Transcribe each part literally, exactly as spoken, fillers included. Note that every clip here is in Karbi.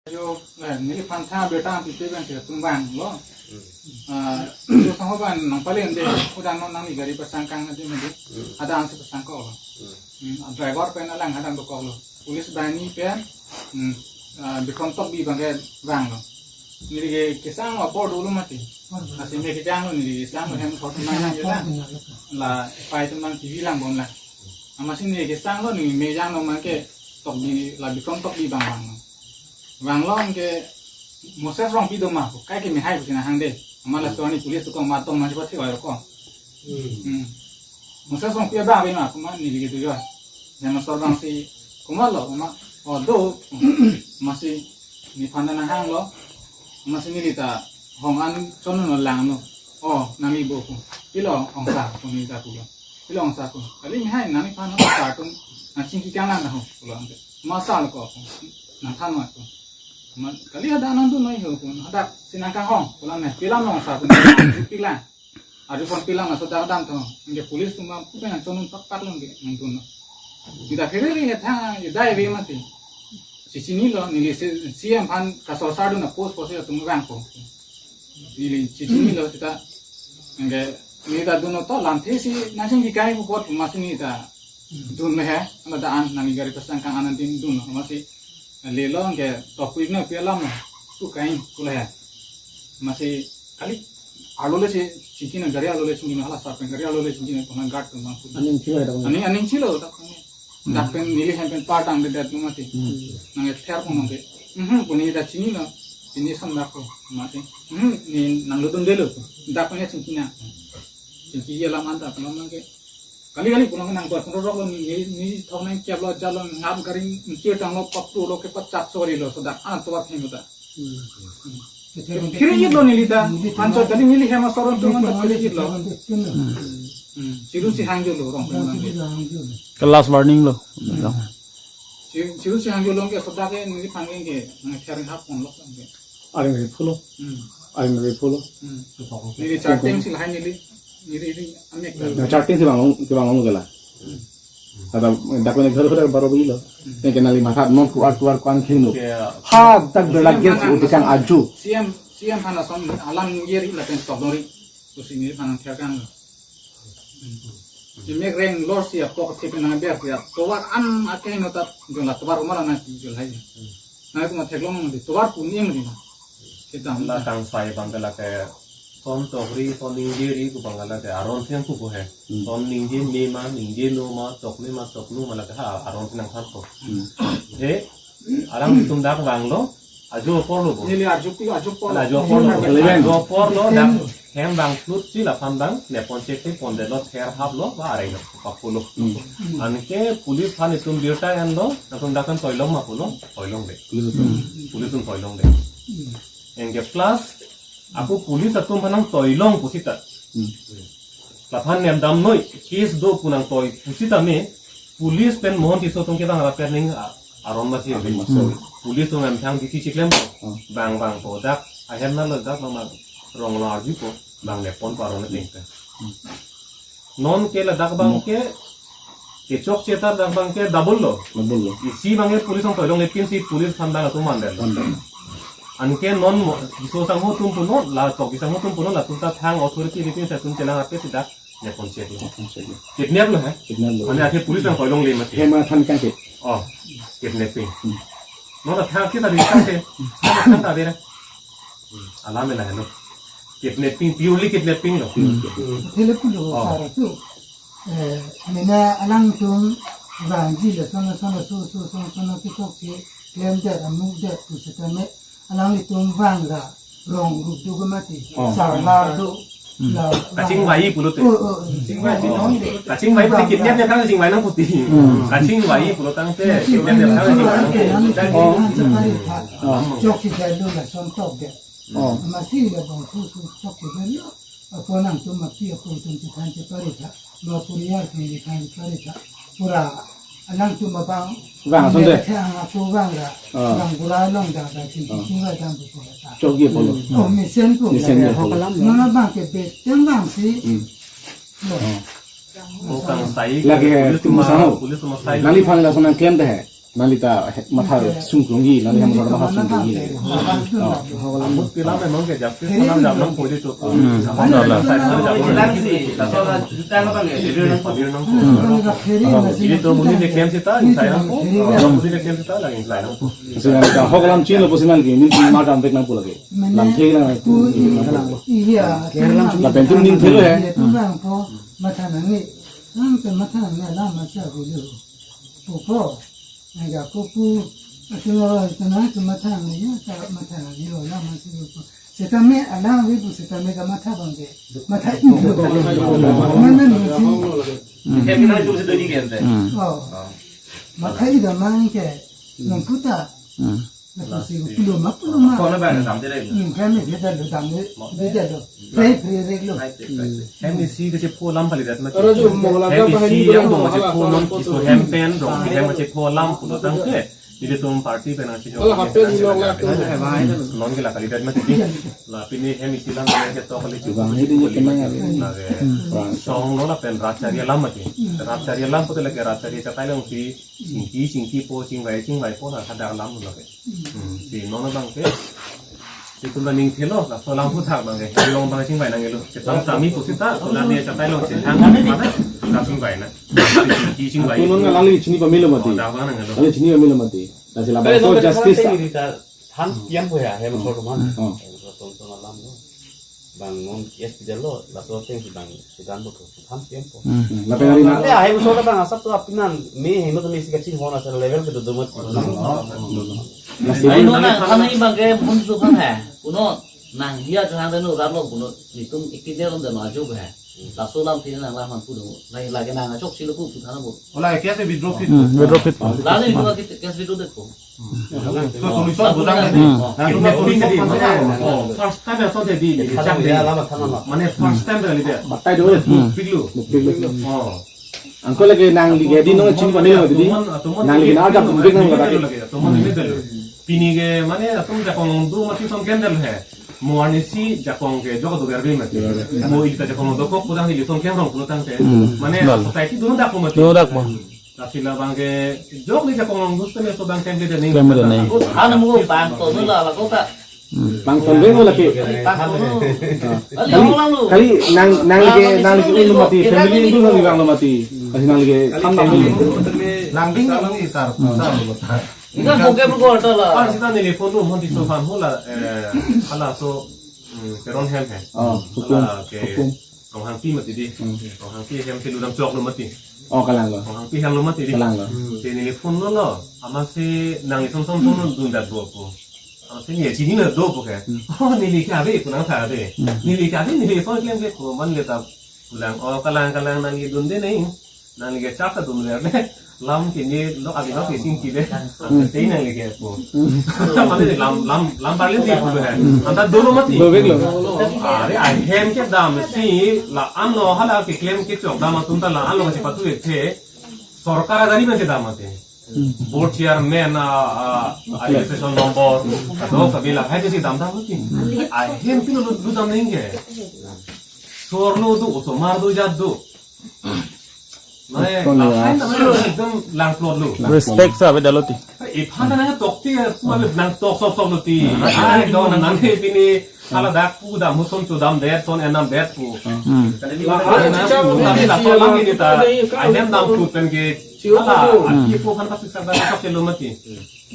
Jo, eh, neliphan tha beta pipe pen ke tum vanglo. Hmm. Ah, jo sang ho ban nangpalende, udan non nangli gari pasang kang adi medi. Hmm. Ada ansi pasang ko. Hmm. Hmm, driver pen alang hadak dokoklo. Police banghini pen, hmm, ah, Bikrom Tokbi abang ke vanglo. Neli ke kesanglo apor dolo mati. Lasi me kejanglo neli kesanglo hem thot nang ya la. La pai atum abang T V langbom la. Amatsi neli kesanglo neli me janglo abang ke Tokbi la Bikrom Tokbi abang vanglo. Vanglo anke Moses Rongpi do ma ko, kaike me hai pusi nanghangde. Amat laso arni police atum amat atum amat chepathi oi ko. Hmm. Hmm. Moses Rongpi abang ave ma ko ma neli ke tu jo. Hem asor abangsi komatlo ma, o do. Amatsi neliphan nanghanglo. Amatsi neli ta hong an chonlo langlo. O, nangli bo ko. Pilo ongsa ko neli ta pulo. Pilo ongsa ko. Kali me hai nangliphan ho kartun nangchingki kang lang ho pulo anke. Masa lo ko. Nangthan ma ko. Ma, kali hadak nangdun noi ho ko. Hadaksi nangkanghong pulo ne. Pilo ongsa ko. Pilo. Arjupon pilo laso dak dam to. Anke police atum ma pu pen nangchonun pakpak lo anke nangdunlo. Neli ta pherere he tha, neli dai ave mati. Chechinilo, neli C-, C M aphan kasor sardun a post post atum vangpo. Neli chechinilo seta. Anke neli ta dunlo to lamthe si nangchingki kai pu apot amatsi neli ta dunlo he, ladak an nangli gari pasang kang an adim dunlo, amatsi lelo anke tokpik no pi alam no tu kai pulo he. Amatsi kali arlo le si chingkino, gari arlo le chingkino, hala asar pen gari arlo le chingkino, pona guard tum abang pu. Aning chilo ta. Aning, aning chilo ta. Dak pen neli hem pen partang de det lo mati. Hmm. Nang ether pon nang ke. Mhm, pu neli ta chinilo. Pini son dak ko mati. Mhm, ne nanglo dundelo. Dak pen chingkina. Chingki alam anta pulo abang ke. Kali kali pulo nang ko pon rok lo neli, neli thong nangkeplo jalo ngap gari ngkir tanglo papru lo ke pachat sorilo so dak an tovar thenglo ta. Hmm. Phiri-itlo neli ta, anchot kali neli hem asor atum ta phiri-itlo. Hmm. Chiru si hangjo lo rong. Ke last warning lo. Chiru, chiru si hangjo lo ke soda ke neliphan ke nang ther hap pon lo ke. Aring ri phulo. Hmm. Aring ri phulo. Hmm. Neli charting si lahai neli, neli, neli amek. Na charting si bang, si bang lo ke la. Hmm. Ada dak pen ghar ghar baro bilo. Yang kenali matha non keluar keluar kuan khinu. Ke, ha dak berlagi si utikang aju. C M, C M aphan lason alam ningje ri lapen stop dori. Pusi neliphan nangther kang. Imek reng lor si apok thip nang ber ya. Tovar an ake no tap jong la tovar umar na ki jol hai. Na itu ma theklong di tovar pun ing di. Kita la kangsai abang ke lake son tokri, son ningje ri pu abang ke lake aron siang pu ko he. Hmm. Son ningje me ma, ningje no ma, tok me ma, tok no ma lake ha, aron siang thar ko. Hmm. Eh, alam tum dak vanglo, ajo apor lo bo. Neli ajo pi, ajo apor. Ajo apor lo, eleven. Ajo apor lo, dak hem abang flut si laphan abang, nepon chek si pondetlo ther haplo, ba areng lo, papulo. Hmm. Anke police aphan itum birta enlo, latum dak kan toilong ma pulo, toilong de. Police atum. Police atum toilong de. Anke plus, ako police atum aphan nangtoilong pusita. Hmm. Laphan nem damnoi, case do pu nangtoi pusitame, police pen Mohon Tisso atum kevang ra pen ning a-, aron masi. Aron masi. Police atum nangthang di ti chiklem ko. Hmm. Bang bang ko dak, ahem na lo dak bang bang rong lo arju ko, bang nepon pa aron ateng pen. Hmm. Non ke ladak abang ke, kechokche ta dak abang ke double lo. Double lo. Isi abang ke police nangtoilongle pinsi police aphan dak atum mandetlo. Mandetlo. Anke non mo, Tisso sangho atum punon, la Tokbi sangho atum punon, latum ta thang authority ri pinsi atum chelang ape si dak nepon cheklo. Nepon cheklo. Kidnap lo he? Kidnap lo. Mane akhir police nangtoilongle mati. He ma than kang ke. Oh, kidnapping. Hmm. Non ta thang kita di kang ke. Thang ta bera. Alam la heno. Kidnapping, purely kidnapping lo. Hmm. Thele pulo. Oh. Sara tu. Eh, mena alangtum vangji le sono sono su su sono sono kechokche klemdet amukdet pusitame alanglitum vang ra rong rup do ke mati. Oh. Sarlar do. Hmm. La, kachingvai pulote. Oh, oh, oh. Kachingvai pulote kidnap ya kang kachingvai nangputi. Hmm. Kachingvai pulo tangte kidnap ya kang kachingvai nangputi. Oh. Oh. Chokche det lo lason tokdet. Oh. Amatsi labang su su chokche det lo. Apot nangtum api apo atum chethan chepari tha, ma puriyar atum chethan chepari tha. Pura alangtum abang. Vang ason de. Thang apo vang ra. Ah. Vang pura long dang dang chin chin ra dang pu pu ta. Chokji pulo. Oh, mesen pu. Mesen pu. Non abang ke beteng vangsi. Hmm. Oh. Oh, kangsai. Lake police atum asango. Police atum asai. Nangliphan lason nangklemde he. Nangli ta he-, matha sungkrungji, nangli hem matha sungkrungji. Oh. Ahut pilam memang ke justice, Heri salam jam nang poli tu. Hmm. Salam jam nang poli tu. Jadi tu muni de claim sita, insai nang po. Muni de claim sita, lagi insai nang po. Sehingga kita hok lam chin lo pusi nangli, ini ma jam pek nang po lagi. Lam thek nang. Iya. Lapen tum ning thek lo he. Iya, tum nang po, matha nang ni. Nang ke matha nang ni, alam masa hulu. Pupo. Nang ja ko pu, atu lo, tana ke matha nang ya, ta matha nang yo, la masi ko pu. Setame alam ave pu, setame kamatha abang ke. Matha indo. Mana masi. Hmm. Hem kena jum se dodi gente. Hmm. Oh. Matha indo mang ke. Hmm. Nang puta. Hmm. Nang pusi ko pulo ma, pulo ma. Kona ba na samte dai. Hmm, kami dia dah lo, dah lo, dia dah lo. Pray, pray, pray lo. Pray, pray, pray. Hem isi kachepho alam palidet mati. Aro jo mohla hem ka isi bahani yang dong hala kachepho alam, hala kiso hala hem pen dong, hem kachepho alam pulo tangte. Nelitum party pen nangchejok. Hala hapen long la tu. Non ke la palidet mati. La pini hem isi alam pen ketok kali chejok. Bang, ini dia kena ya. Lake. Hmm. Song lo lapen rat chari alam mati. Rat chari alam pulote lake rat chari chatai alongsi chingki, chingkipo, chingvai, chingvaipo, la hadak alam lo ke. Hmm, si non abang ke. Itum ta ning thelo, laso alam puthak abang ke. Long abang chingvai nanglo. Chetam sami pusita, sola ne chatai along chethang. Mana? La chingvai na. Chingki chingvai. Atu non nangli chini pamelo mati. Oh, dak abang nanglo. Nangli chini pamelo mati. Lasi la bangso justice. Than piam ko ya, hem sor man. Oh. Hem sor sor alam lo. Bang non S P D lo, laso ateng si bang sidan bo ko. Than piam ko. Hmm. Lapen hari na. Ya, hem sor bang asap tu apinan, me hem tu me si kachin hona sa level ke dodo mat. Lasi ai non na, kami bang ke mun su kan hai. Kuno nang dia ke hang denu ram lo kuno. Nitum ikit dia ram denu ajo hai. Laso alam tin nang lam han kuno. Lagi lagi nang ajok si lo pu pu than bo. Ola, case withdraw phit. Hmm, withdraw phit. Lale withdraw ke case withdraw det ko. So solution bo dang. Hmm. Nang solution de. Oh, first time ason de di, di chang de. Mane first time kali de. Batai do. Hmm. Piglo. Oh. Angko lake nangli ke di non chini pamelo di. Nangli ke na arjap pik nang lake. Atum mane de. Pini ke mane atum jakong do mati son klemdel he. Mo arnisi jakong ke jok do garbi mati. Mo ilita jakong dokok pudang ili son klem rong pulo tangte. Hmm. Mane society do dak mati. Do dak mo. Lasi labang ke jok ni jakong long dus tene so bang klem de ning. Klem de ning. Anu mo bang to la la kota. Hmm. Bang ton beng lake. Bang to. Kali, kali nang, nangli ke, nangli ke ulu mati, family ulu nangli bang lo mati. Lasi nangli ke tham bang lo. Nang ding nang ni sar, sar lo ta. Enggak, bokeh bergol ta la. Kan sita neli phone room hon di sofa hon la, eh, hala so, hmm, Teron hem he. Oh, hukum. Hala ke. Hukum. Ronghangpi mati di. Hmm. Ronghangpi hem si ludam chok lo mati. Oh, kalang lo. Ronghangpi hem lo mati di. Kalang lo. Hmm. Si neli phone lo lo. Amatsi nang isom som som lo dundat bo ko. Amatsi ni chini na do bo ke. Hmm. Oh, neli ke ave ko nang tha ave. Hmm. Neli ke ave neli so klem ke ko man le ta pulang. Oh, kalang kalang nangli dunde nai. Nangli ke chap ta dun le. Lam ke ni lo abi lo ke sing ki de. Sei nangli ke ko. Mane lam, lam, lam parle si ko he. Anta dolo mati. Dobek lo. Are ahem kedam si la-an lo hala keklem kechok dam atum ta la-an lo si patu ethe. Sorkar agari ma si dam ate. Board chairman, ah, ah, administration number, kadok kabila, hai si dam dam mati. Ahem pino lu, lu dam nengke. Sor lo do, osomar do, jat do. Mane, lahai na mane ekdom langplot lo. Respect sa ave dalo ti. Iphan na tokti, mane langtok sok sok lo ti. Ai, do na nang pini, hala dak pu dam, huson chu dam det, son enam det pu. Hmm. Hala na pu dam, hala so lang ini ta. Ai, nem dam pu pen ke. Hala, aki pu kan pasik sak dam sok ke lo mati.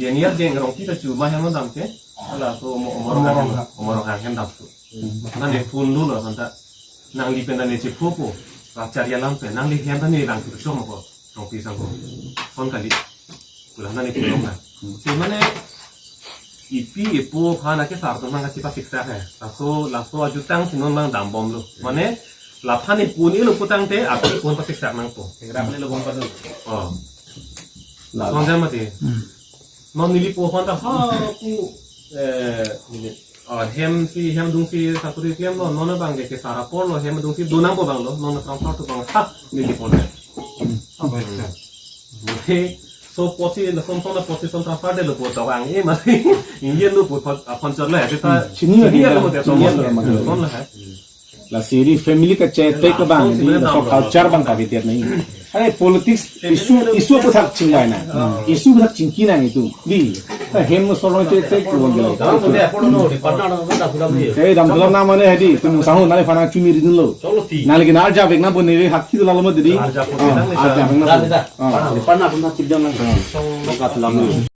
Dia niat jeng rong kita chu, ma hem dam ke. Hala so mo, mo rong, mo rong hem dam pu. Nang ne phone lo lo kan ta. Nangli pen nang ne chephopo. Rat chari alam pen nangli hem ta ne lang tu chong ko. Rongpi sangho. Son kali. Kulang nang ne phone na. Si mane ipi ipo aphan ke sar to nang kachipasiksak he. Laso, laso ajutang si non nang dambom lo. Mane laphan ipo ni lo putangte api phone pasiksak nangpo. Rak ni lo bom padu. Oh. Lason jam mati. Hmm. Non neli po aphan ta ha pu, eh, neli, ah, hem si, hem dung si sakuri klem lo, non abang ke kesar apor lo, hem dung si do nangpo bang lo, non transfer tu bang ha neli po le. Apa itu? He, so posi, na son son na posi son transfer de lo po tawang, eh, mari, ingin lo po phon, ah, phon chot le, kita chini lagi lo, chini lagi lo, chini lagi lo, son la hai. Lasi ri family kachetek abang di, laso culture abang kavidet nangji. Are politics issue, issue aphuthak chingvai nang. Issue aphuthak chingki nang itum. Di, ta hem no sorong chetek ko bang. Kei dam dalam nama ne hadi, tum sahun nali phanang chumi ridun lo. Nali ke nar arjavek nangpo neli hak kitu lalo ma di. Ah, arjavek nangpo. Ah.